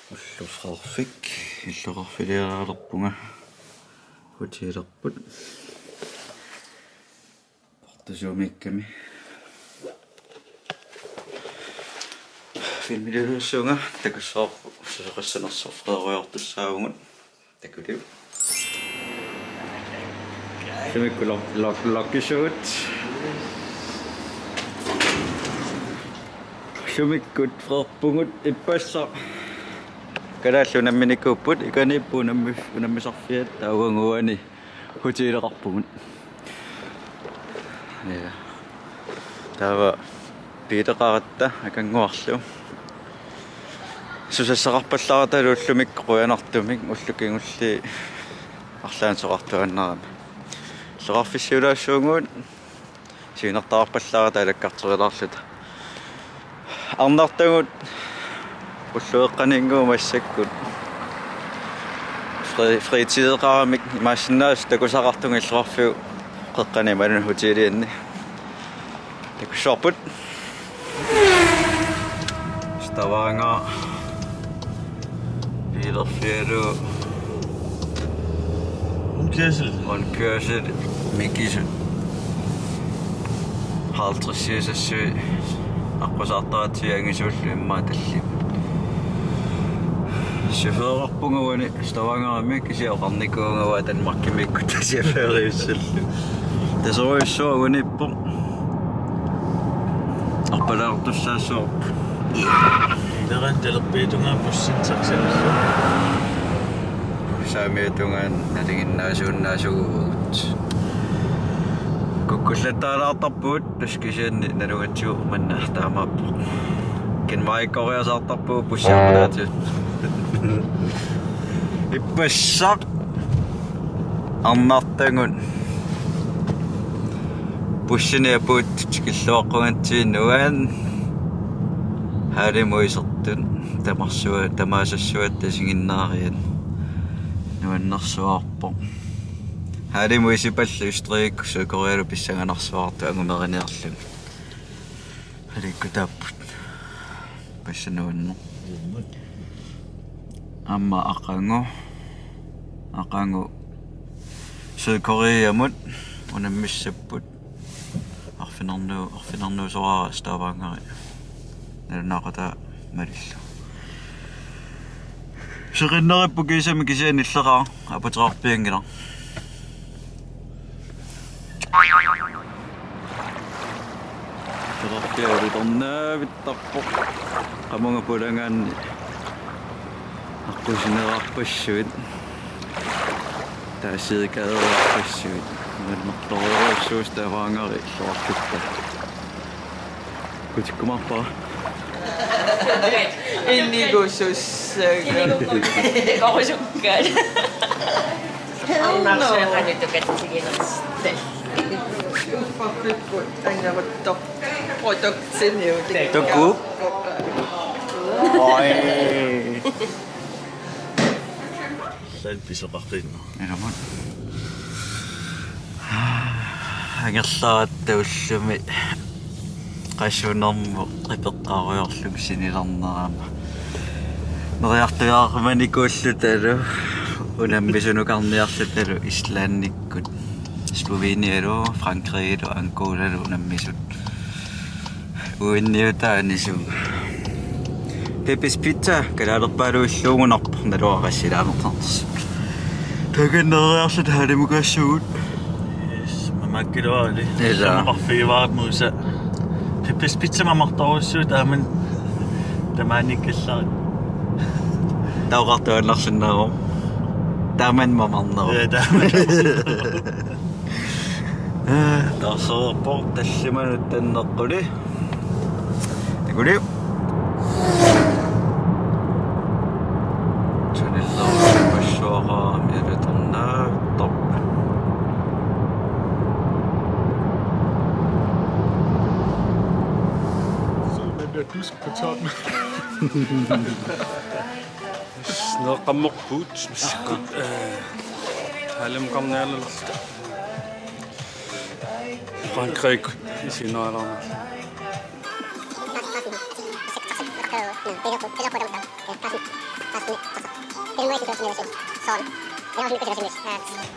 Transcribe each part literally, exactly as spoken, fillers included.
Ulloq Frederik, illoqarfiliaraalerpunga hotelerput. Portusuumiikkami. Filmiliulussuunga takussavarput susoqassanersoq Frederikujoortussaavugut. Takuliu. Sumikkut lok-, lok-, lokisuut. Sumikkut Frederikpugut ippassaq. Kalaallit unamminikuupput, ikaniippoq unammi-, unammisarfiat, taava uani hotelerpugut. Ja. Taava piileqaratta Akannguarlu. Susassaqarpallaaratalu ullumikkut qujanartumik, ullut kingulliit arlaanneqartuaannarami. Illoqarfissiulaassuugut. Siunertaqarpallaarata alakkarterilaarluta. Arnartagut ullueqqaninnguup massakkut fri-, fritideqaramik imaassinnaavoq takusaqartunga illoqarfiup qeqqani imaluunniit hotelianni. Takussavarput. Stavanger. Biilerfialu. Rundkørsel. Rundkørsel. Mikisut. Halvtredsiusassui. Aqqusaartaratsigu angisuullu immaqa tallimat. Chaufførerpunga uani Stavangerimi, kisianni oqarnikuuvunga uanga Danmarkimiikkutta chaufføreriussallugu. Taserujussuaq uaniippoq. Arpalaartussaassuarput. Ilera talerpiata tungaa bussit taxanik. Saamiata tungaanut nalinginnaasuunnaasugut. Kukkullattaalaartarpugut, tassa kisianni nalugatsigu manna taamaappoq. Kinmaikoriasaartarpugut bussiaqutaatigut. Ippassaq. Arnartagut. Bussini apuuttut tikilluaqqugatsigu nuann. Halimut isertut tamarsua-, tamaasassavaat tasiginnaariat. Nuannersuarpoq. Halimut isipallu Østrigip Sydkoreallu pissanganarsuartut angumeriniarlugit. Aliikkutaapput. Passa nuanneq. Aamma aqagu. Aqagu. Sydkoreamut unammissapput. Arfinernu-, arfinernuusoraara Stavangeri. Nalunaaqutaq malillugu. Seqinneripput kiisami kisianni illeqaaq aputeqarpianngilaq. Aputeqarpialu tornaavittarpoq. Qamunga pulagaanni aqqusinerarpassuit. Taasiikaareerpassuit. Nuannertorujussuusoq Stavangeri illoqarfitta. Kutikkumaarpara. Innikuusussaanga. Innikuusussaanga. Arnarsuaq qanoq tukatsiginersoq. Uffaffippoq angeruttoq. Produktiniut. Tuku. Oj. Saan pisoqaqiinnaq. Ilumut. Angerlaratta ullumi qasunermut qipeqqarujoorlunga sinilernerama. Neriartujaarmanikuullutalu unammisunukarniarlutalu Islandikkut. Slovenialu, Frankriglu, Angolalu unammisut. Uinniutaa anisuga. Peppes Pizza, kalaalerpaaluilluugunarpoq, naluara silaanertarnersoq. Takanneeriarluta halimukaassaagut. Yes, mamakkiluarli. Ila. Samaqarfigivaarmuusa. Peppes Pizza mamartorujussuuvoq taamannak tamaaniikkallarit. Taoqartuaannarsinnaavoq. Taamannak mamarneruvoq. Ja, taamannak. Taarsereerpoq tallimanut tanneqquli. Takuli. Sunillerpassuaqarami alutornaattorp. Så man bliver dusk på toppen. Snøqammerput, massikkut, øh, halvimkamnialalista. Frankrig, isinaalarna.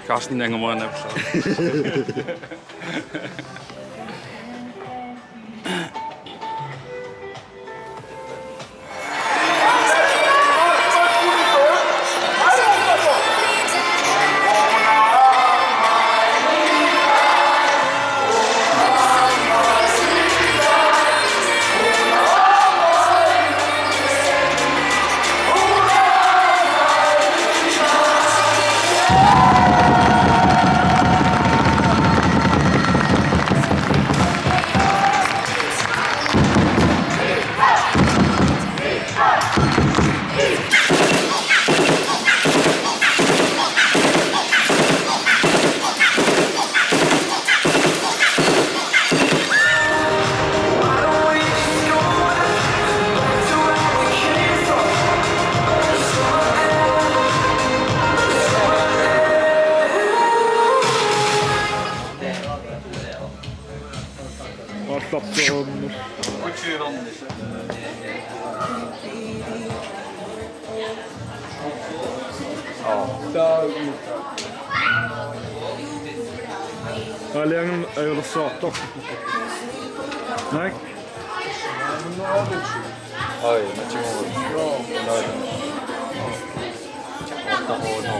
Carsten Engelmann. Aallarterunnus. Aaliangan ajulersuartoq. Naak? Ai, natsimu.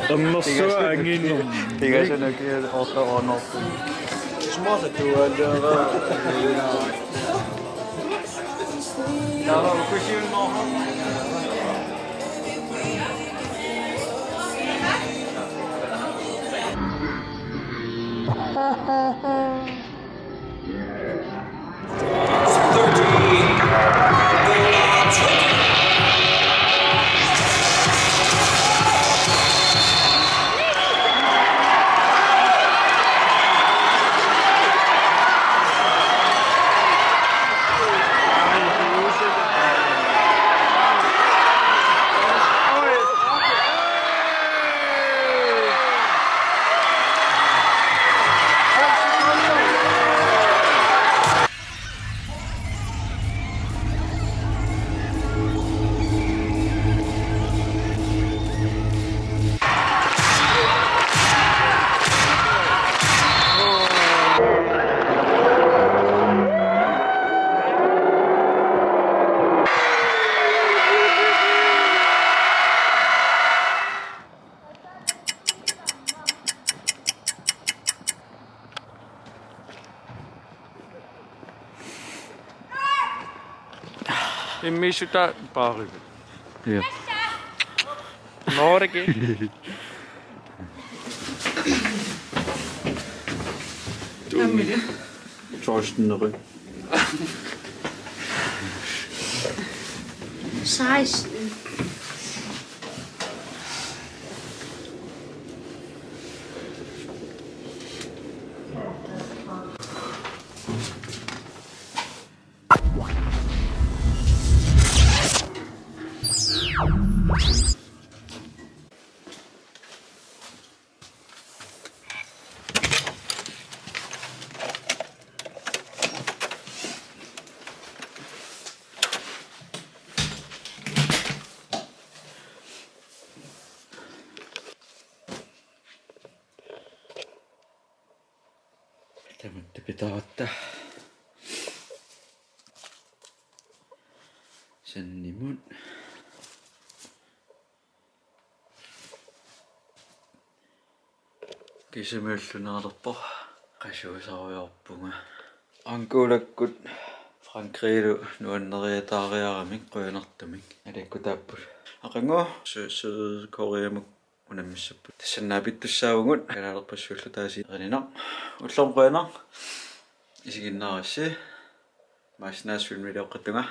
Ernersuaq anginermi. Tigasunaki orta ornortu. Smaasa tuallera. Tava kusiun no. Immiussutaa paarigut. Ja. Norge. Tolvteneri. Seksten. Tamatta pitaratta. Sannimut. Kisimiulluinnarpoq qasuusarujoorpunga. Angolakkut Frankrigillu nuanneriataariaramik qujanartumik. Aliikkutaapput. Aqagu Sy-, Sydkoreamut unammissapput. Tassani naapittussaavugut, kalaalerpassuillu taasiinnaq. Ullormut qujanaq. Isiginnaarassi. Maanna filmilioqqattunga.